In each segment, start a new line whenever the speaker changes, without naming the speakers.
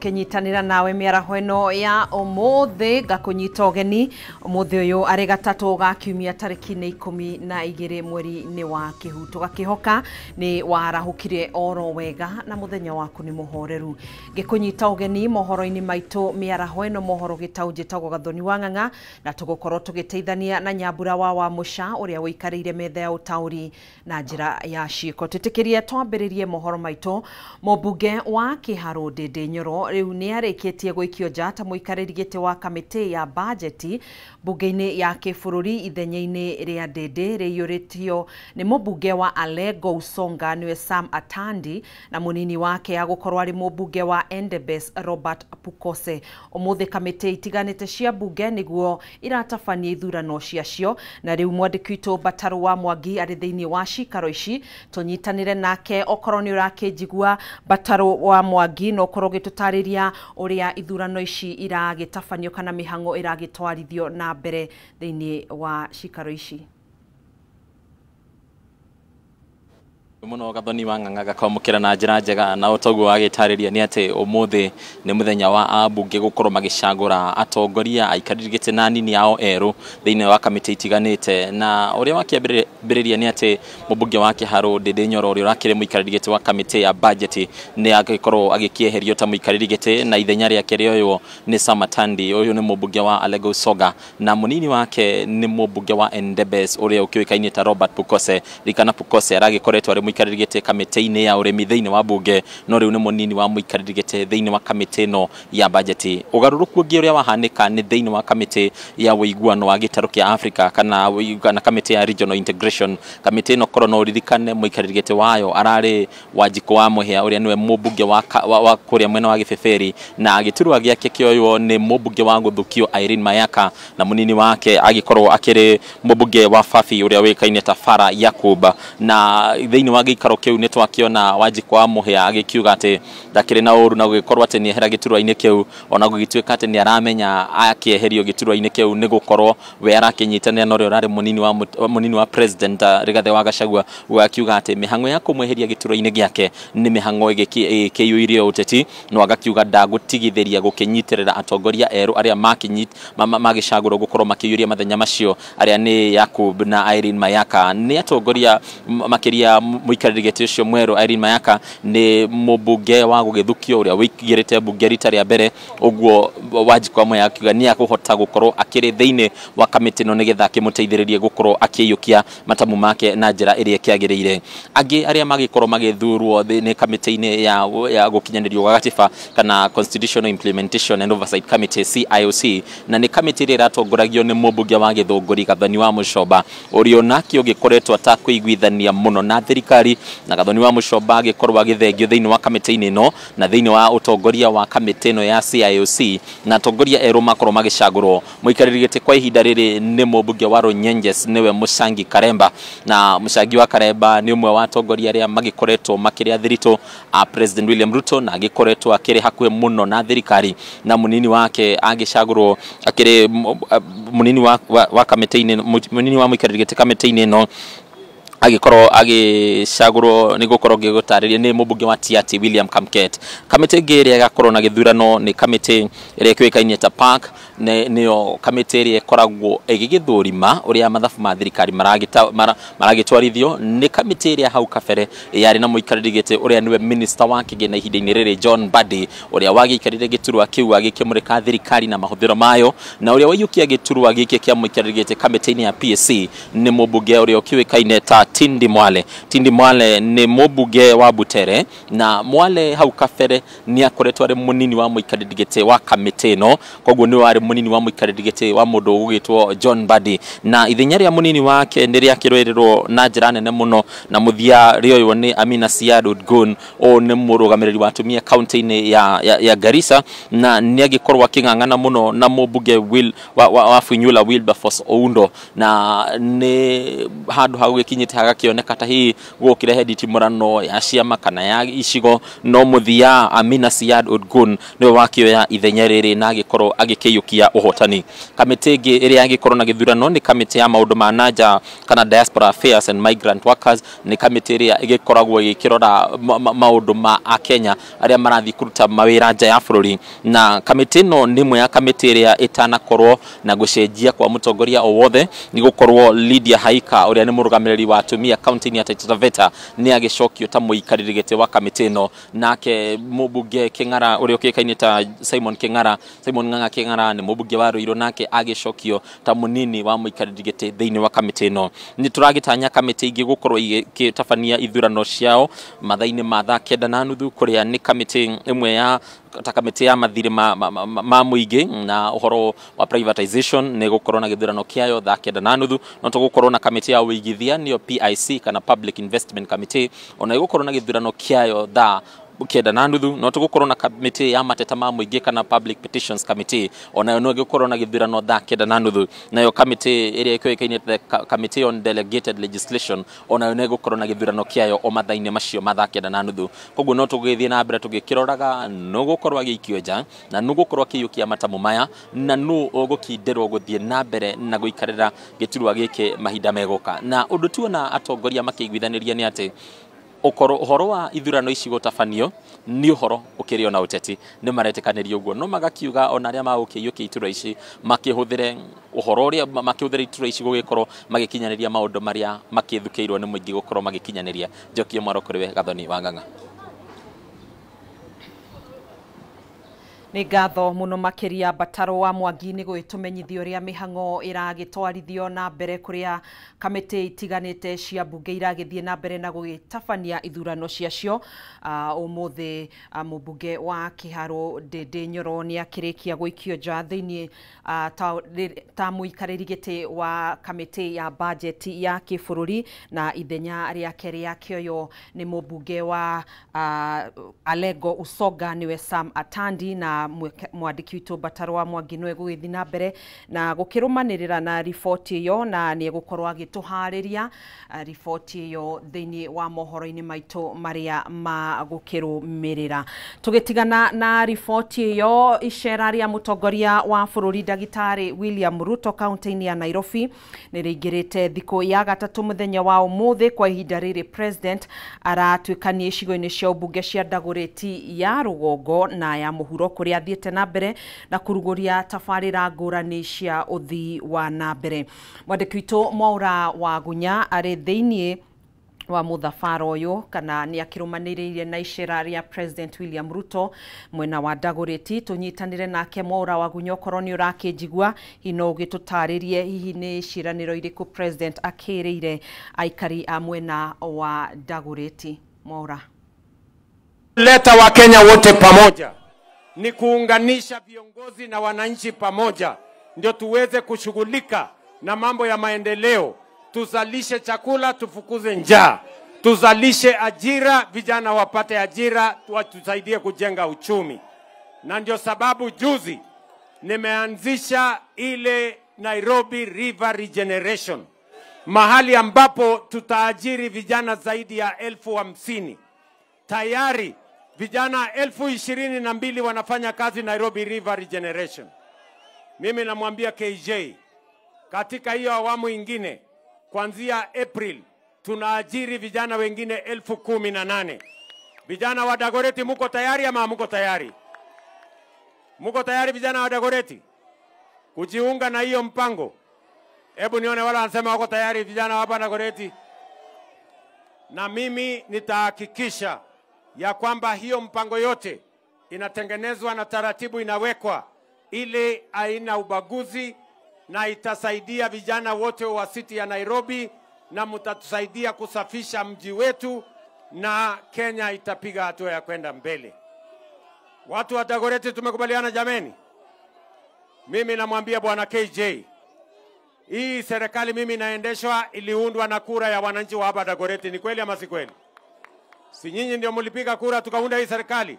Kinyitanira nawe mĩaraho ĩno ya ũmũthĩ ngakũnyita ũgeni ũmũthĩ ũyũ arĩ gatatũ ga kiumia tarĩki nĩ 12 mweri-inĩ wa Kĩhu. Tũgakĩhoka nĩ warahũkire oro wega na mũthenya waku nĩ mũhoreru. Ngĩkũnyita ũgeni mohoro-inĩ maitũ mĩaraho ĩno mohoro gĩtaũ njĩtagwo Gathoni wa Ng'ang'a na tũgũkorwo tũgĩteithania na Nyambura wa Wamũca ũrĩa ũikarĩire metha ya ũtaũri na njĩra ya ciĩko. Twĩtĩkĩrie twambĩrĩrie mohoro maitũ. Mũmbunge wa Kĩharũ Ndĩndĩ Nyoro rĩu nĩ arĩkĩtie gũikio nja ta mũikarĩri gĩtĩ wa kamĩtĩ ya bajeti mbunge-inĩ ya kĩbũrũri ithenya-inĩ rĩa Ndĩndĩ rĩiyũrĩtio nĩ mũmbunge wa Alego Usonga nĩwe Sam Atandi na mũnini wake agũkorwo arĩ mũmbunge wa Endebess Robert Pukose. Ũmũthĩ kamĩtĩ itiganĩte cia mbunge nĩguo iratabania ithurano ciacio na rĩu mwandĩki witũ Mbatarũ wa Mwangi arĩ thĩinĩ wa cikaro ici tũnyitanĩre nake. Okorwo nĩ ũrakĩnjigua Mbatarũ wa Mwangi no ũkorwo ũgĩtũtarĩria ũrĩa ithurano ici iragĩtabanio kana mĩhang'o ĩragĩtwarithio na mbere thĩinĩ wa cikaro ici.
Muno Gathoni wa Ng'ang'a gakwamũkĩra na njĩra njega na ũtoguo wagĩtarĩria nĩ atĩ ũmũthĩ nĩ mũthenya wa ambunge gũkorwo magĩcagũra atongoria aikarĩri gĩtĩ na anini ao erũ thĩinĩ wa kamĩtĩ itiganĩte. Na ũrĩa wakĩambĩrĩria nĩ atĩ mũmbunge wa Kĩharũ Ndĩndĩ Nyoro ũrĩa ũrakĩrĩ mũikarĩri gĩtĩ wa kamĩtĩ ya bajeti nĩ agĩkorwo agĩkĩeherio ta mũikarĩri gĩtĩ na ithenya rĩake rĩoywo nĩ Sam Atandi. Ũyũ nĩ mũmbunge wa Alego Usoga na mũnini wake nĩ mũmbunge wa Endebess ũrĩa ũkĩũĩkaine ta Robert Pukose. Ririkana Pukose aragĩkoretwo arĩ mũikarĩri gĩtĩ kamĩtĩ-inĩ ya ũrĩmi thĩinĩ wa mbunge no rĩu nĩ mũnini wa mũikarĩri gĩtĩ thĩinĩ wa kamĩtĩ ĩno ya bajeti. Ũgarũrũku ũngĩ ũrĩa wahanĩka nĩ thĩinĩ wa kamĩtĩ ya ũiguano wa gĩtarũ kĩa Africa kana kamĩtĩ ya Regional Integration. Kamĩtĩ ĩno korwo no ũririkane mũikarĩri gĩtĩ wayo ararĩ Wanjikũ wa Mũhĩa ũrĩa nĩwe mũmbunge wa kũrĩa mwena wa Gĩbĩbĩri na gĩturwa gĩake kĩoywo nĩ mũmbunge wa Gũthukio Irene Mayaka na mũnini wake agĩkorwo akĩrĩ mũmbunge wa Fafi ũrĩa ũĩkaine ta Farah Yakub. Na thĩinĩ wa gĩikaro kĩu nĩ twakĩona Wanjikũ wa Mũhĩa agĩkiuga atĩ ndakĩrĩ na ũru na gũgĩkorwo atĩ nĩehera gĩturwa-inĩ kĩu ona gũgĩtuĩka atĩ nĩ aramenya akĩeherio gĩturwa-inĩ kĩu nĩ gũkorwo we arakĩnyitanĩra na ũrĩa ũrarĩ mũnini wa president Rigathĩ wa Gachagua, akiuga atĩ mĩhang'o ya kũmweheria gĩturwa-inĩ gĩake nĩ mĩhang'o ĩgĩkĩiyũirie ũteti no agakiuga ndagũtigithĩria gũkĩnyitĩrĩra atongoria erũ arĩa magĩcagũrwo gũkorwo makĩiyũria mathenya macio arĩa nĩ Yakub na Irene Mayaka. Nĩ atongoria makĩria mũikarĩri gĩtĩ ũcio mwerũ Irene Mayaka nĩ mũmbunge wa gũgĩthukio ũrĩa wĩigĩrĩte mbunge rita rĩa mbere, ũguo Wanjikũ wa Mũhĩa akiuga nĩ akũhota gũkorwo akĩrĩ thĩinĩ wa kamĩtĩ ĩno nĩgetha akĩmũteithĩrĩrie gũkorwo akĩiyũkia matamu make na njĩra ĩrĩa ĩkĩagĩrĩire. Angĩ arĩa magĩkorwo magĩthurwo nĩ kamĩtĩ-inĩ ya gũkinyanĩrio gwa gatiba kana Constitutional Implementation and Oversight Committee CIOC, na nĩ kamĩtĩ ĩrĩa ĩratongoragio nĩ mũmbunge wa Gĩthũngũri Gathoni wa Mũcoba ũrĩa onake ũgĩkoretwo atakũiguithania mũno na thirikari, na Gathoni wa Mũcoba agĩkorwo agĩthengio thĩinĩ wa kamĩtĩ-inĩ ĩno na thĩinĩ wa ũtongoria wa kamĩtĩ ĩno ya CIOC, na atongoria erũ makorwo magĩcagũrwo. Mũikarĩri gĩtĩ kwa ihinda rĩrĩ nĩ mũmbunge wa Runyenjes nĩwe Mũcangi Karemba, na Mũcangi wa Karemba nĩ ũmwe wa atongoria arĩa magĩkoretwo makĩrĩ athiritũ a President William Ruto na agĩkoretwo akĩrĩ hakuhĩ mũno na thirikari, na mũnini wake agĩcagũrwo akĩrĩ mũnini wa kamĩtĩ-inĩ, mũnini wa mũikarĩri gĩtĩ kamĩtĩ-inĩ ĩno agĩkorwo agĩcagũrwo nĩ gũkorwo ngĩgũtarĩria nĩ mũmbunge wa Tiaty William Kamket. Kamĩtĩ ĩngĩ ĩrĩa ĩgakorwo na gĩthurano nĩ kamĩtĩ ĩrĩa ĩkĩũĩkaine ta PAC, nĩyo kamĩtĩ ĩrĩa ĩkoragwo ĩgĩgĩthũrima ũrĩa mathabu ma thirikari maragĩtwarithio. Nĩ kamĩtĩ ĩrĩa hau kabere yarĩ na mũikarĩri gĩtĩ ũrĩa nĩwe minister wa kĩgĩna ihinda-inĩ rĩrĩ John Mbadi, ũrĩa wagĩikarĩire gĩturwa kĩu agĩkĩmũrĩka thirikari na mahũthĩro mayo, na ũrĩa waiyũkia gĩturwa gĩkĩ kĩa mũikarĩri gĩtĩ kamĩtĩ-inĩ ya PSC nĩ mũmbunge ũrĩa ũkĩũĩkaine ta Tindi Mwale. Tindi Mwale nĩ mũmbunge wa Butere, na Mwale hau kabere nĩ akoretwo arĩ mũnini wa mũikarĩri gĩtĩ wa kamĩtĩ ĩno, koguo nĩwe warĩ mũnini wa mũikarĩri gĩtĩ wa mũndũ ũgwĩtwo John Mbadi, na ithenya rĩa mũnini wake nĩ rĩakĩrũĩrĩrwo na njĩra nene mũno na mũthia rĩoywo nĩ Amina Siad Odgon. Ũyũ nĩ mũrũgamĩrĩri wa atumia kaunti-inĩ ya Garissa, na nĩ agĩkorwo akĩng'ang'ana mũno na mũmbunge wa Funyula Wilberforce Oundo, na nĩ handũ ha gũgĩkinyĩte hagakĩoneka ta hihi gũkĩrehe nditimũrano ya ciama kana ya icigo, no mũthia Amina Siad Odgon nĩwe wakĩoya ithenya rĩrĩ na agĩkorwo agĩkĩiyũkia gũkĩiyũkia ũhotani. Kamĩtĩ ĩngĩ ĩrĩa yagĩkorwo na gĩthurano nĩ kamĩtĩ ya maũndũ ma nanja kana Diaspora Affairs and Migrant Workers. Nĩ kamĩtĩ ĩrĩa ĩgĩkoragwo ĩgĩkĩrora maũndũ ma akenya arĩa marathiĩ kũruta mawĩra nja ya bũrũri, na kamĩtĩ ĩno nĩ ĩmwe ya kamĩtĩ ĩrĩa ĩtanakorwo na gũcenjia kwa mũtongoria o wothe, nĩ gũkorwo Lydia Haika ũrĩa nĩ mũrũgamĩrĩri wa atumia kaunti-inĩ ya Taita Taveta nĩ agĩcokio ta mũikarĩri gĩtĩ wa kamĩtĩ ĩno. Nake mũmbunge Kĩng'ara ũrĩa ũkĩũĩkaine ta Simon Kĩng'ara, Simon Ng'ang'a Kĩng'ara nĩ mũmbunge wa Ruiru, nake agĩcokio ta mũnini wa mũikarĩri gĩtĩ thĩinĩ wa kamĩtĩ ĩno. Nĩ tũragĩtanya kamĩtĩ ingĩ gũkorwo igĩtabania ithurano ciao mathaa-inĩ ma thaa 9:30, kũrĩa nĩ kamĩtĩ ĩmwe ya ta kamĩtĩ ya mathirĩ ma mũingĩ na ũhoro wa privatization nĩ gũkorwo na gĩthurano kĩayo thaa 9:30. No tũgũkorwo na kamĩtĩ ya ũigithia nĩyo PIC kana Public Investment Committee, ona ĩgũkorwo na gĩthurano kĩayo thaa 9:30. No tũgũkorwo na kamĩtĩ ya mateta ma mũingĩ kana Public Petitions Committee, onayo no ĩgũkorwo na gĩthurano thaa 9:30. Nayo kamĩtĩ ĩrĩa ĩkĩũĩkaine ta Committee on Delegated Legislation, onayo no ĩgũkorwo na gĩthurano kĩayo o mathaa-inĩ macio ma thaa 9:30. Koguo no tũgĩthiĩ na mbere tũgĩkĩroraga nũ gũkorwo agĩikio nja na nũ gũkorwo akĩiyũkia matamu maya na nũ ũgũkindĩrwo gũthiĩ na mbere na gũikarĩra gĩturwa gĩkĩ mahinda megũka. Na ũndũ tuona atongoria makĩiguithanĩria nĩ atĩ ũkorwo ũhoro wa ithurano ici gũtabanio nĩ ũhoro ũkĩrĩ ona ũteti, nĩ maretĩkanĩria ũguo, no magakiuga ona arĩa magũkĩiyũkia iturwa ici makĩhũthĩre ũhoro ũrĩa makĩhũthĩre iturwa ici gũgĩkorwo magĩkinyanĩria maũndũ marĩa makĩthukĩirwo nĩ mũingĩ gũkorwo magĩkinyanĩria. Njokie mwaro kũrĩ we Gathoni wa Ng'ang'a.
Nĩ ngatho mũno makĩria Mbataro wa Mwangi nĩ gũgĩtũmenyithia ũrĩa mĩhang'o ĩragĩtwarithio na mbere kũrĩa kamĩtĩ itiganĩte cia mbunge iragĩthiĩ na mbere na gũgĩtabania ithurano ciacio. Ũmũthĩ mũmbunge wa Kĩharũ Ndĩndĩ Nyoro nĩ akĩrĩkia gũikio nja thĩinĩ ta mũikarĩri gĩtĩ wa kamĩtĩ ya bajeti ya kĩbũrũri, na ithenya rĩake rĩakĩoywo nĩ mũmbunge wa Alego Usoga nĩwe Sam Atandi. Na mwandĩki witũ Mbataro wa Mwangi nĩwe gũgĩthiĩ na mbere na gũkĩrũmanĩrĩra na riboti ĩyo, na nĩ egũkorwo agĩtũharĩria riboti ĩyo thĩinĩ wa mohoro-inĩ maitũ marĩa ma gũkĩrũmĩrĩra. Tũgĩtigana na riboti ĩyo, icera rĩa mũtongoria wa bũrũri Ndagĩtarĩ William Ruto kaunti-inĩ ya Nairobi nĩ rĩingĩrĩte thikũ ya gatatũ mũthenya wa ũmũthĩ. Kwa ihinda rĩrĩ president aratuĩkania icigo-inĩ cia ũmbunge cia Dagoretti ya rũgongo na ya mũhuro, kũrĩa athiĩte na mbere na kũrugũria tabarĩra ngũrani cia ũthii wa na mbere. Mwandĩki witũ Mwaura wa Gunya arĩ thĩinĩ wa mũthabara ũyũ kana nĩ akĩrũmanĩrĩire na icera rĩa President William Ruto mwena wa Dagoretti. Tũnyitanĩre nake Mwaura wa Gunya, okorwo nĩ ũrakĩnjigua hihi no ũgĩtũtarĩrie hihi nĩ ciĩranĩro irĩkũ President akĩrĩire aikari a mwena wa Dagoretti. Mwaura.
Leta Wakenya wote pamoja ni kuunganisha viongozi na wananchi pamoja, ndio tuweze kushughulika na mambo ya maendeleo. Tuzalishe chakula, tufukuze njaa, tuzalishe ajira, vijana wapate ajira, tusaidie kujenga uchumi. Na ndio sababu juzi nimeanzisha ile Nairobi River Regeneration, mahali ambapo tutaajiri vijana zaidi ya 50,000. Tayari vijana 22,000 wanafanya kazi Nairobi River Regeneration. Mimi namwambia KJ, katika hiyo awamu ingine kuanzia April tunaajiri vijana wengine 18,000. Vijana wa Dagoretti muko tayari ama muko tayari? Muko tayari vijana wa Dagoretti kujiunga na hiyo mpango? Hebu nione wala wanasema wako tayari vijana hapa Dagoretti. Na mimi nitahakikisha ya kwamba hiyo mpango yote inatengenezwa na taratibu inawekwa ili haina ubaguzi, na itasaidia vijana wote wa city ya Nairobi, na mtatusaidia kusafisha mji wetu, na Kenya itapiga hatua ya kwenda mbele. Watu wa Dagoretti tumekubaliana jameni? Mimi namwambia bwana KJ, hii serikali mimi naendeshwa iliundwa na kura ya wananchi wa hapa Dagoretti. Ni kweli ama si kweli? Si nyinyi ndio mlipiga kura tukaunda hii serikali?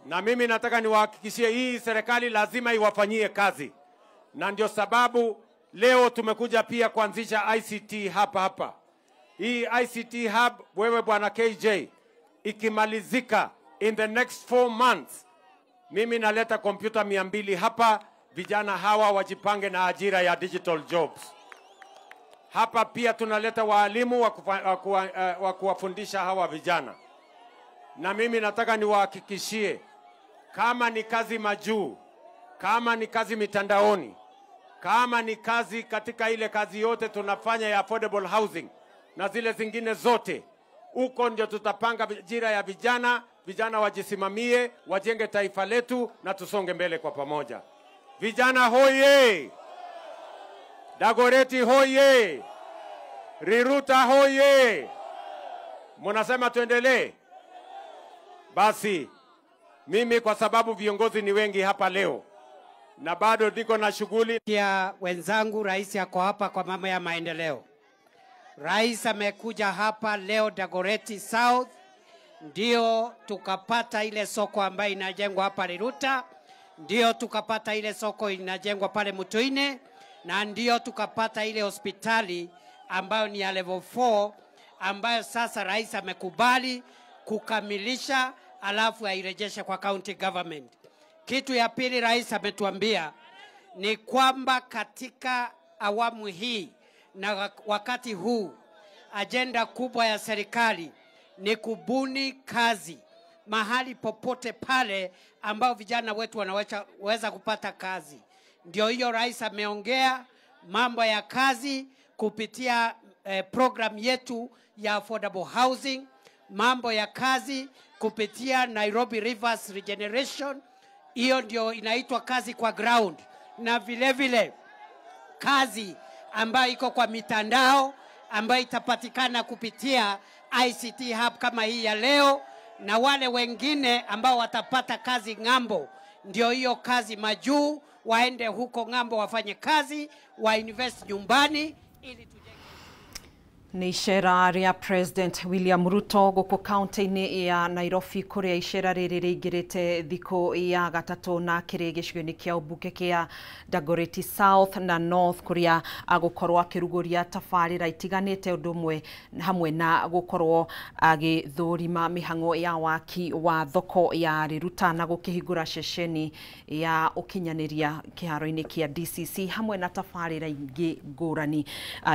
Na mimi nataka niwahakikishie hii serikali lazima iwafanyie kazi. Na ndio sababu leo tumekuja pia kuanzisha ICT hapa hapa. Hii ICT hub, wewe bwana KJ, ikimalizika in the next 4 months, mimi naleta kompyuta 200 hapa Vijana hawa wajipange na ajira ya digital jobs. Hapa pia tunaleta waalimu wa kuwafundisha hawa vijana. Na mimi nataka niwahakikishie, kama ni kazi majuu, kama ni kazi mitandaoni, kama ni kazi katika ile kazi yote tunafanya ya affordable housing na zile zingine zote, huko ndio tutapanga ajira ya vijana. Vijana wajisimamie, wajenge taifa letu na tusonge mbele kwa pamoja. Vijana hoye! Dagoretti hoye! Riruta hoye! Mnasema tuendelee? Basi mimi, kwa sababu viongozi ni wengi hapa leo na bado niko na shughuli
ya wenzangu, rais yako hapa kwa mambo ya maendeleo. Rais amekuja hapa leo Dagoretti South, ndio tukapata ile soko ambayo inajengwa hapa Riruta, ndio tukapata ile soko inajengwa pale Mutuine, na ndio tukapata ile hospitali ambayo ni ya level 4 ambayo sasa rais amekubali kukamilisha alafu airejeshe kwa county government. Kitu ya pili rais ametuambia ni kwamba katika awamu hii na wakati huu ajenda kubwa ya serikali ni kubuni kazi mahali popote pale ambao vijana wetu wanaweza kupata kazi. Ndio hiyo rais ameongea mambo ya kazi kupitia program yetu ya affordable housing, mambo ya kazi kupitia Nairobi Rivers Regeneration, hiyo ndio inaitwa kazi kwa ground, na vile vile kazi ambayo iko kwa mitandao ambayo itapatikana kupitia ICT Hub kama hii ya leo, na wale wengine ambao watapata kazi ng'ambo, ndio hiyo kazi majuu, waende huko ng'ambo wafanye kazi, wa invest nyumbani ili tujenge.
Nĩ icera rĩa President William Ruto gũkũ kaunti-inĩ ya Nairobi, kũrĩa icera rĩrĩ rĩingĩrĩte thikũ ya gatatũ na kĩrĩ gĩcigo-inĩ kĩa ũmbunge kĩa Dagoretti South na North, kũrĩa agũkorwo akĩrugũria tabarĩra itiganĩte, ũndũ ũmwe hamwe na gũkorwo agĩthũrima mĩhang'o ya waki wa thoko ya Riruta na gũkĩhingũra ceceni ya ũkinyanĩria kĩharo-inĩ kĩa DCC hamwe na tabarĩra ingĩ ngũrani.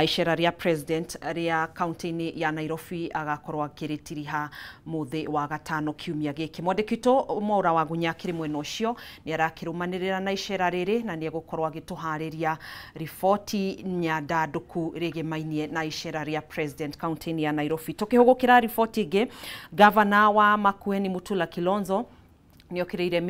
Icera rĩa President ya kaunti-inĩ ya Nairobi agakorwo akĩrĩtiriha mũthĩ wa gatano kiumia gĩkĩ. Mwandĩki witũ Mwaura wa Gunya akĩrĩ mwena ũcio nĩ arakĩrũmanĩrĩra na icera rĩrĩ na nĩ egũkorwo agĩtũharĩria riboti nyandandũku rĩgĩmainie na icera rĩa President kaunti-inĩ ya Nairobi. Tũkĩhũgũkĩra riboti ĩngĩ, Gavana wa Makueni Mutula Kilonzo nĩokĩrĩire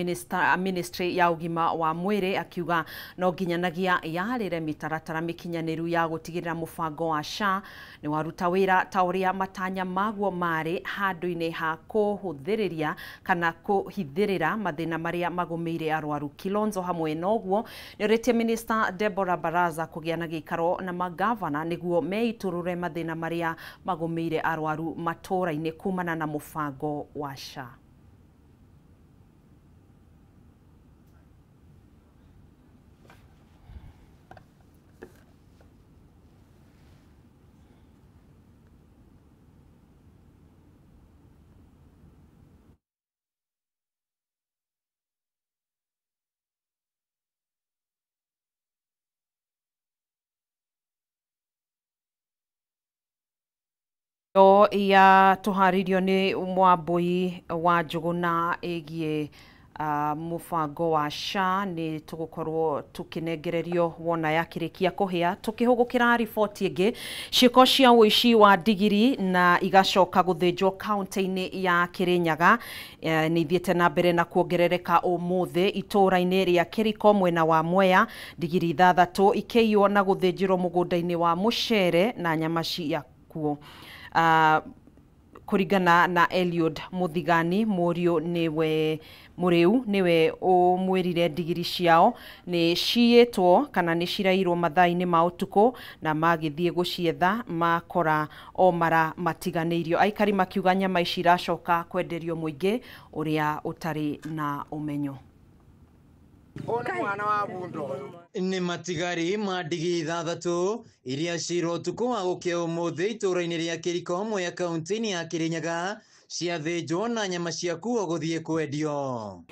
ministry ya ũgima wa mwĩrĩ akiuga no nginyanagia yarĩre mĩtaratara mĩkinyanĩru ya gũtigĩrĩra mũbango wa SHA nĩ waruta wĩra ta ũrĩa matanya maguo marĩ handũ-inĩ ha kũhũthĩrĩria kana kũhithĩrĩra mathĩna marĩa magũmĩire arwaru. Kilonzo hamwe na ũguo nĩorĩtie Minister Deborah Baraza kũgĩa na gĩikaro na magavana nĩguo meitũrũre mathĩna marĩa magũmĩire arwaru matũũra-inĩ kumana na mũbango wa SHA. Ya tũharĩrio nĩ Mwambũi wa Njũgũna ĩgiĩ mũbango wa SHA nĩ tũgũkorwo tũkĩnengererio wona yakĩrĩkia kũhĩa. Tũkĩhũgũkĩra riboti ĩngĩ, ciĩko cia ũici wa ndigiri na igacoka gũthĩnjwo kaunti-inĩ ya Kĩrĩnyaga nĩ ithiĩte na mbere na kuongerereka ũmũthĩ itũũra-inĩ rĩa Kĩriko mwena wa Mwea, ndigiri 6 ikĩiywo na gũthĩnjĩrwo mũgũnda-inĩ wa mũcere na nyama ciakuo. Kũringana na Eliud Muthigani, mũriũ nĩwe mũrĩu nĩwe ũmwĩrire ndigiri ciao nĩ ciĩtwo kana nĩ cirairwo mathaa-inĩ ma ũtukũ na magĩthiĩ gũcietha makora o mara matiganĩirio. Aikari makiuga nyama ici iracoka kwenderio mũingĩ ũrĩa ũtarĩ na ũmenyo.
Nĩ matigari ma ndigiri 6 iria cirwo ũtukũ wa gũkĩa ũmũthĩ itũũra-inĩ rĩa Kĩriko Mwea kaunti-inĩ ya Kĩrĩnyaga ciathĩnjwo na nyama ciakuo gũthiĩ kwendio.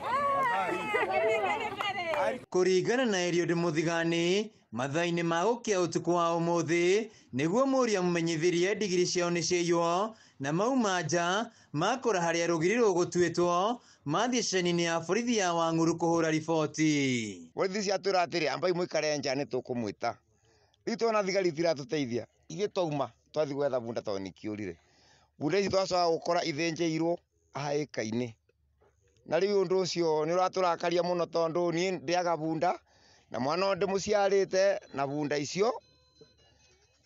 Kũringana na Eliud Muthigani mathaa-inĩ ma gũkĩa ũtukũ wa ũmũthĩ nĩguo mũriũ amũmenyithirie ndigiri ciao nĩciaiywo na mauma nja makora harĩa rũgiri rũgũtuĩtwo mathiĩ ceceni-inĩ ya borithi ya Wang'uru kũhũra riboti.
Borithi ciatwĩra atĩrĩ ambai mũikare nja nĩtũkũmwĩta. Rĩu twona thigari itiratũteithia ithuĩ twauma twathiĩ gwetha bunda tondũ nĩkĩũrire. Bunda ici twacoka gũkora ithĩnjĩirwo haha ĩka-inĩ. Na rĩu ũndũ ũcio nĩ ũratũrakaria mũno tondũ niĩ ndĩaga bunda na mwana ũyũ ndĩmũciarĩte na bunda icio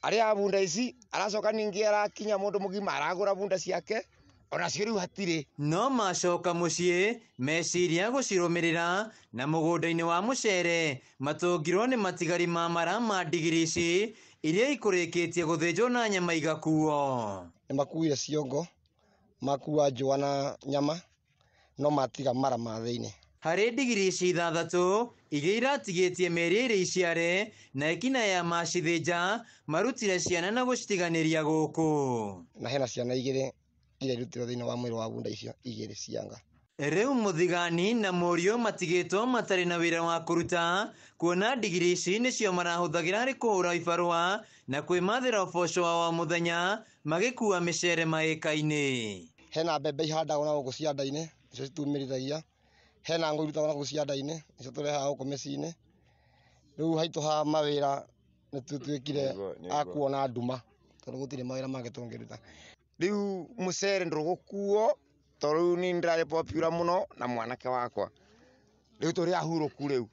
arĩaga bunda ici aracoka ningĩ arakinya mũndũ mũgima aragũra bunda ciake onacio rĩu hatirĩ.
No macoka mũciĩ meciria gũcirũmĩrĩra na mũgũnda-inĩ wa mũcere matũngirwo nĩ matigari ma mara ma ndigiri ici iria ikũrĩkĩtie gũthĩnjwo na nyama igakuo.
Nĩ makuire ciongo, makua njũa na nyama no matiga mara ma thĩinĩ.
Harĩ ndigiri ici ithathatũ iria iratigĩtie mĩeri ĩrĩ iciare na ĩkina ya macithĩnja marutire ciana na gũcitiganĩria gũkũ.
Na hena ciana igĩrĩ iria irutirwo thĩinĩ wa mwĩrĩ wa bunda icio igĩrĩ cianga.
Rĩu Muthigani na mũriũ matigĩtwo matarĩ na wĩra wa kũruta kuona ndigiri ici nĩcio marahũthagĩra harĩ kũhũra ibarũa na kwĩmathĩra ũboco wao wa mũthenya magĩkua mĩcere maĩka-inĩ.
Hena mbembe ihandagwo na gũkũ cianda-inĩ nĩcio citumĩrithagia, hena ngũ irutagwo na gũkũ cianda-inĩ nĩcio tũrehaga gũkũ mĩciĩ-inĩ. Rĩu haitũ ha mawĩra nĩtũtuĩkire a kuona nduma tondũ gũtirĩ mawĩra mangĩ tũngĩruta.
Rĩu mũcere ndũgũkuo tondũ rĩu niĩ ndĩrarĩ popular mũno na mwanake wakwa. Rĩu tũrĩ ahurũku rĩu.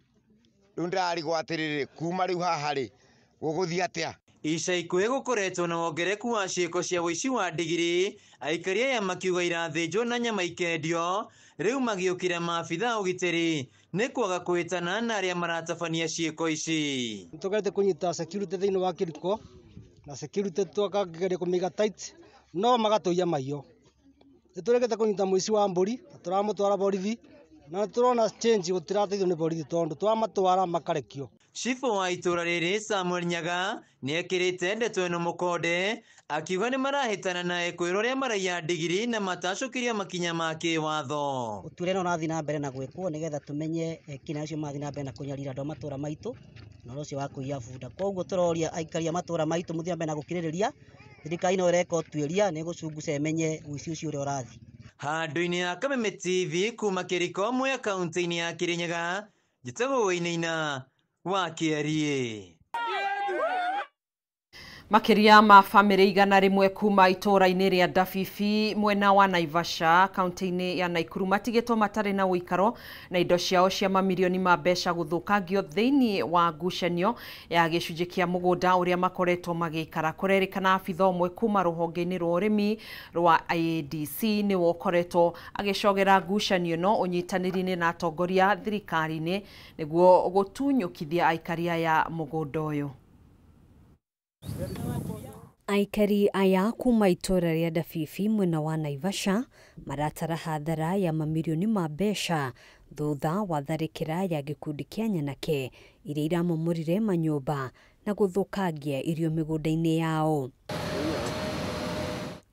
Rĩu ndĩrarigwo atĩrĩrĩ kuma rĩu haha rĩ gũgũthiĩ atĩa?
Ica ikuhĩ gũkoretwo na wongerereku wa ciĩko cia ũici wa ndigiri aikari aya makiuga irathĩnjwo na nyama ikendio rĩu magĩũkĩra maabitha ũgitĩri nĩ kwaga kwĩtana na arĩa maratabania ciĩko ici.
Nĩtũgerete kũnyita security thĩinĩ wa kĩriko na security tũkageria kũmĩiga tight no magatũiya maiyo. Nĩtũregete kũnyita mũici wa mbũri na tũramũtwara borithi na tũrona change gũtirateithio nĩ borithi tondũ twamatwara makarekio.
Cibũ wa itũra rĩrĩ Samuel Nyaga nĩekĩrĩte ndeto ĩno mũkonde akiuga nĩmarahĩtana na ekwĩrwo arĩa maraiya ndigiri na matacũkĩria makinya ma kĩwatho.
Ũtuĩria no ũrathiĩ na mbere na gwĩkwo nĩgetha tũmenye ekina acio marathiĩ na mbere na kũnyarira andũ a matũra maitũ na ũhoro ũcio wa kũiya bunda. Koguo tũroria aikari a matũra maitũ mũthiĩ na mbere na gũkirĩrĩria, thirikari no ĩreka ũtuĩria nĩ ĩgũcunguca ĩmenye ũici ũcio ũrĩa ũrathiĩ.
Handũ-inĩ ya Kameme TV kuma Kĩriko Mwea kaunti-inĩ ya Kĩrĩnyaga, njĩtagwo Wainaina wa Kĩariĩ.
Makĩria ma bamĩrĩ 100 kuma itũũra-inĩ rĩa Ndabibi mwena wa Naivasha kaunti-inĩ ya Naikuru matigĩtwo matarĩ na ũikaro na indo ciao cia mamirioni ma mbeca gũthũkangio thĩinĩ wa ngucanio ya gĩcunjĩ kĩa mũgũnda ũrĩa makoretwo magĩikara. Kũrerĩkana abitha ũmwe kuma rũhonge-inĩ rwa ũrĩmi rwa IADC nĩwe ũkoretwo agĩcogera ngucanio ĩno ũnyitanĩri-inĩ na atongoria thirikari-inĩ nĩguo gũtunyũkithia aikari aya mũgũnda ũyũ.
Aikari aya kuma itũũra rĩa Ndabibi mwena wa Naivasha maratara hathara ya mamirioni ma mbeca thutha wa tharĩkĩra ya gĩkundi kĩa nyanake iria iramomorire manyũmba na gũthũkangia irio mĩgũnda-inĩ yao.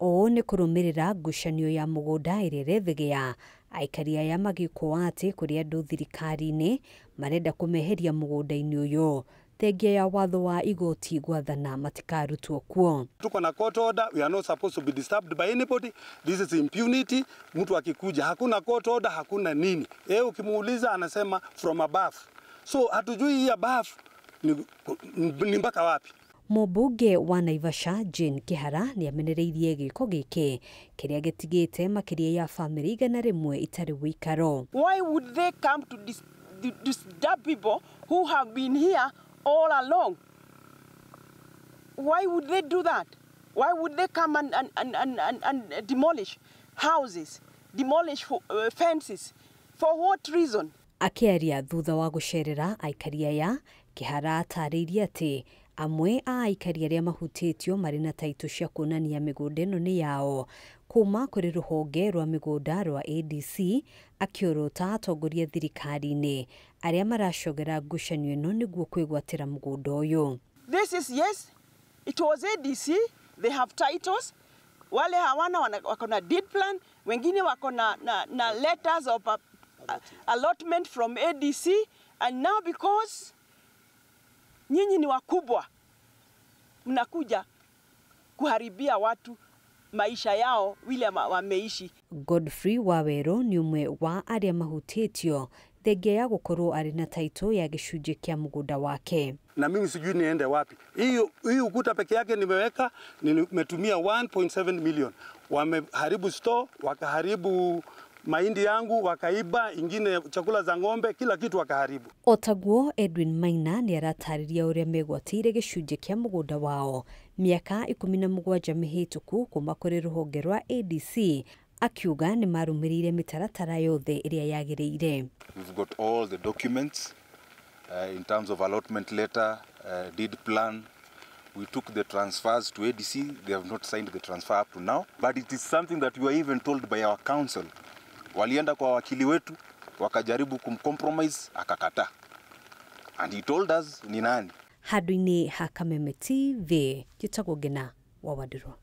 Ũũ nĩ kũrũmĩrĩra ngucanio ya mũgũnda ĩrĩa ĩrethegea aikari aya magĩkũa atĩ kũrĩ andũ thirikari-inĩ marenda kũmeheria mũgũnda-inĩ ũyũ thengia ya watho wa igoti gwathana matikarutwo kuo.
Tuko na court order, we are not supposed to be disturbed by anybody. This is impunity. Mtu akikuja hakuna court order, hakuna nini. Yeye ukimuuliza anasema from above. So hatujui hii above ni mpaka wapi.
Mũmbunge wa Naivasha Jane Kihara nĩamenereirie gĩko gĩkĩ kĩrĩa gĩtigĩte makĩria ya bamĩrĩ 100 itarĩ wĩikaro.
Why would they come to disturb people who have been here all along? Why would they do that? Why would they come and demolish houses, demolish fences? For what reason?
Akĩaria thutha wa gũcerera aikari aya, Kihara atarĩirie atĩ amwe a aikari arĩa mahutĩtio marĩ na taitũ cia kuonania mĩgũnda ĩno nĩ yao kuma kũrĩ rũhonge rwa mĩgũnda rwa ADC, akĩorota atongoria thirikari-inĩ arĩa maracogera ngucanio ĩno nĩguo kwĩgwatĩra mũgũnda ũyũ.
This is yes, it was ADC, they have titles. Wale hawana wako na deed plan, wengine wako na letters of allotment from ADC And now because nyinyi ni wakubwa, mnakuja kuharibia watu maisha yao vile wameishi.
Godfrey Waweru nĩ ũmwe wa arĩa mahutĩtio thengia ya gũkorwo arĩ na taito ya gĩcunjĩ kĩa mũgũnda wake.
Na mimi sijui niende wapi. Hii ukuta peke yake nimeweka, nimetumia 1.7 million. Wameharibu store, wakaharibu mahindi yangu, wakaiba ingine chakula za ng'ombe, kila kitu wakaharibu.
Otaguo Edwin Maina nĩ aratarĩria ũrĩa megwatĩire gĩcunjĩ kĩa mũgũnda wao mĩaka 17 mĩhĩtũku kuma kũrĩ rũhonge rwa ADC, akiuga nĩ marũmĩrĩire mĩtaratara yothe ĩrĩa yagĩrĩire.
We've got all the documents in terms of allotment letter, deed plan. We took the transfers to ADC. They have not signed the transfer up to now. But it is something that we were even told by our council. Walienda kwa wakili wetu, wakajaribu kumcompromise, akakataa. And he told us ni nani.
Handũ-inĩ ha Kameme TV, njĩtagwo Ngina wa Wandirũ.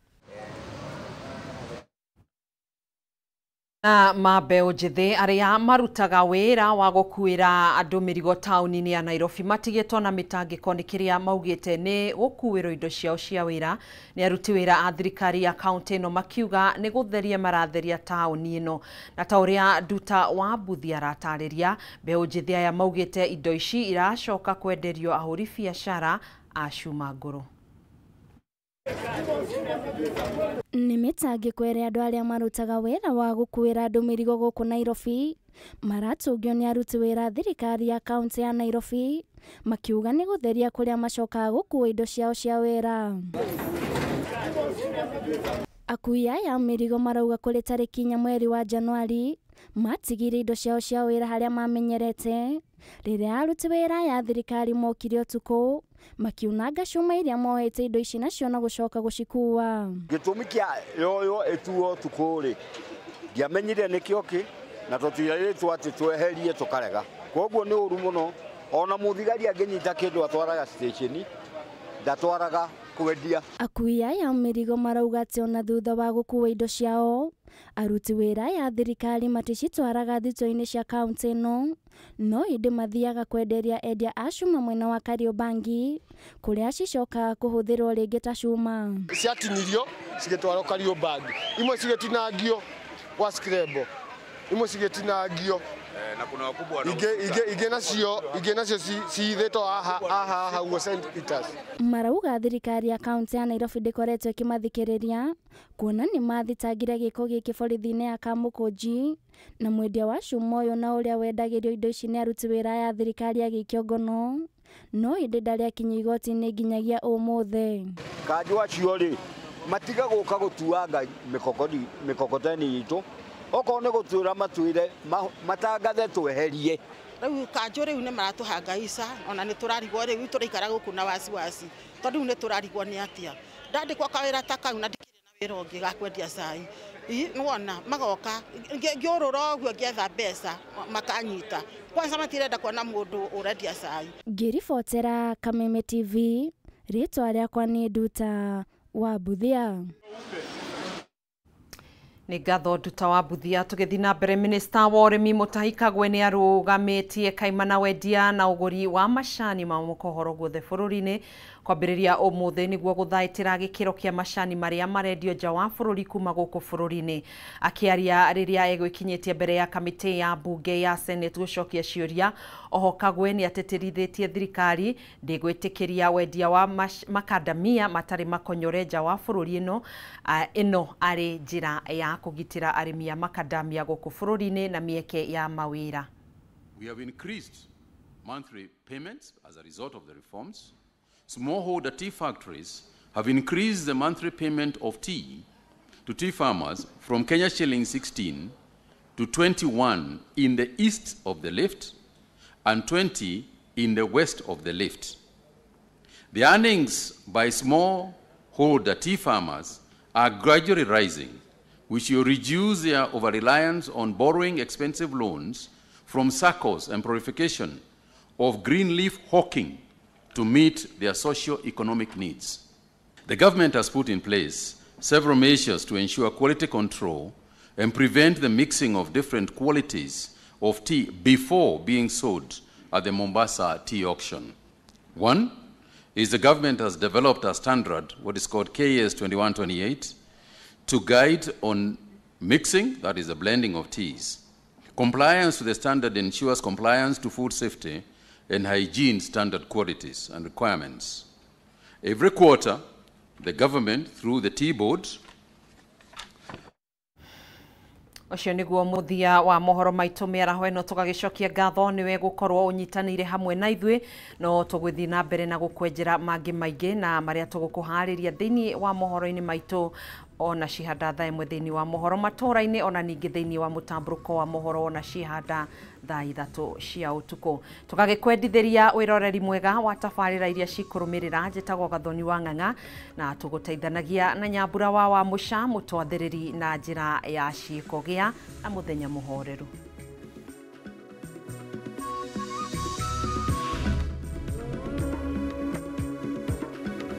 Na mambeo njĩthĩ arĩa marutaga wĩra wa gũkuĩra andũ mĩrigo taũni-inĩ ya Nairobi matigĩtwo na mĩtangĩko nĩ kĩrĩa maugĩte nĩ gũkuĩrwo indo ciao cia wĩra nĩ aruti wĩra a thirikari ya kaunti ĩno, makiuga nĩ gũtheria maratheria taũni ĩno. Na ta ũrĩa Nduta wa Mbuthi aratarĩria, mbeũ njĩthĩ aya maugĩte indo ici iracoka kwenderio ahũri biacara a cuma ngũrũ.
Nĩ mĩtangĩko ĩrĩa andũ arĩa marutaga wĩra wa gũkuĩra andũ mĩrigo gũkũ Nairobi maratũngio nĩ aruti wĩra thirikari ya kaunti ya Nairobi, makiuga nĩ gũtheria kũrĩa macokaga gũkua indo ciao cia wĩra. Akui aya a mĩrigo marauga kũrĩ tarĩki 4 mweri wa Januari matigire indo ciao cia wĩra harĩa mamenyerete rĩrĩa aruti wĩra ya thirikari mokire ũtukũ makiunanga cuma iria moete indo ici nacio na gũcoka gũcikua.
Gĩtũmi kĩa yoyo ĩtuo ũtukũ rĩ, ndiamenyire nĩkĩo kĩ, na tũtirĩtwo atĩ tweherie tũkarega. Koguo nĩ ũru mũno, ona mũthigari angĩnyita kĩndũ atwaraga station, ndatwaraga kwendia.
Akui aya mĩrigo marauga atĩ ona thutha wa gũkua indo ciao, aruti wĩra ya thirikari maticitwaraga thito-inĩ cia kaunti ĩno, no ĩndĩ mathiaga kwenderia endia a cuma mwena wa Kariobangi kũrĩa cicokaga kũhũthĩrwo rĩngĩ ta cuma.
Ciatinirio cigĩtwarwo Kariobangi, imwe cigĩtinangio gwa Scrabble, imwe cigĩtinangio
na kuna wakubwa
ingĩ nacio cithĩtwo haha ũguo St Peters.
Marauga thirikari ya kaunti ya Nairobi ndĩkoretwo ĩkĩmathikĩrĩria kuona nĩ mathitangire gĩko gĩkĩ borithi-inĩ ya Kamũkũnji, na mwendia wa cuma ũyũ na ũrĩa wendagĩrio indo ici nĩ aruti wĩra ya thirikari agĩikio ngono, no ĩndĩ ndarĩ akinyio igoti-inĩ nginyagia ũmũthĩ.
Kanjũ acio rĩ matiga gũka gũtuanga mĩkokoteni itũ, okorwo nĩ gũtuĩra matuĩre matangathe tweherie.
Rĩu kanjũ rĩu nĩ maratũhangaica, ona nĩ tũrarigwo rĩu tũraikara gũkũ na wasiwasi tondũ rĩu nĩ tũrarigwo nĩ atĩa. Ndandĩkwo kawĩra ta kau na ndikĩrĩ na wĩra ũngĩ ga kwendia cai, nĩwona magoka ngĩũrũra ũguo ngĩetha mbeca makanyita. Kwanza matirenda kuona mũndũ ũrendia cai.
Ngĩribotera Kameme TV, rĩtwa rĩakwa nĩ Nduta wa Mbuthia.
Nĩ ngatho Nduta wa Mbuthia. Tũgĩthiĩ na mbere, minista wa ũrĩmi Mutahi Kagwe nĩ arũgamĩtie kaimana wendia na ũgũri wa macani ma mũkohoro guothe bũrũri-inĩ kwambĩrĩria ũmũthĩ nĩguo gũthaitĩra gĩkĩro kĩa macani marĩa marendio nja wa bũrũri kuma gũkũ bũrũri-inĩ. Akĩaria rĩrĩa egwĩkinyĩtie mbere ya kamĩtĩ ya mbunge ya Senate gũcokia ciũria, oho Kagwe nĩ atĩtĩrithĩtie thirikari ndĩgwĩtĩkĩria wendia wa makandamia matarĩ makonyore nja wa bũrũri ĩno arĩ njĩra ya kũgitĩra arĩmi a makandamia gũkũ bũrũri-inĩ na mĩeke ya mawĩra.
We have increased monthly payments as a result of the reforms. Smallholder tea factories have increased the monthly payment of tea to tea farmers from Kenya shilling 16 to 21 in the east of the lift and 20 in the west of the lift. The earnings by smallholder tea farmers are gradually rising, which will reduce their over-reliance on borrowing expensive loans from SACCOs and proliferation of green leaf hawking to meet their socio-economic needs. The government has put in place several measures to ensure quality control and prevent the mixing of different qualities of tea before being sold at the Mombasa tea auction. One is the government has developed a standard, what is called KS 2128, to guide on mixing, that is the blending of teas. Compliance to the standard ensures compliance to food safety and hygiene standard qualities and requirements. Every quarter, the government, through the tea board,
Ũcio nĩguo mũthia wa mohoro maitũ mĩaraho ĩno. Tũgagĩcokia ngatho nĩwe gũkorwo ũnyitanĩire hamwe na ithuĩ. No tũgũthiĩ na mbere na gũkwenjera mangĩ maingĩ na marĩa tũgũkũharĩria thĩinĩ wa mohoro-inĩ maitũ ona cihanda thaa 1 thĩinĩ wa mohoro matũra-inĩ, ona ningĩ thĩinĩ wa mũtambũrũko wa mohoro ona cihanda thaa 3 cia ũtukũ. Tũgagĩkwendithĩria wĩroreri mwega wa tabarĩra iria cikũrũmĩrĩra. Njĩtagwo Gathoni wa Ng'ang'a na tũgũteithanagia na Nyambura wa Mũca mũtwathĩrĩri na njĩra ya ciĩko. Gĩa na mũthenya mũhoreru.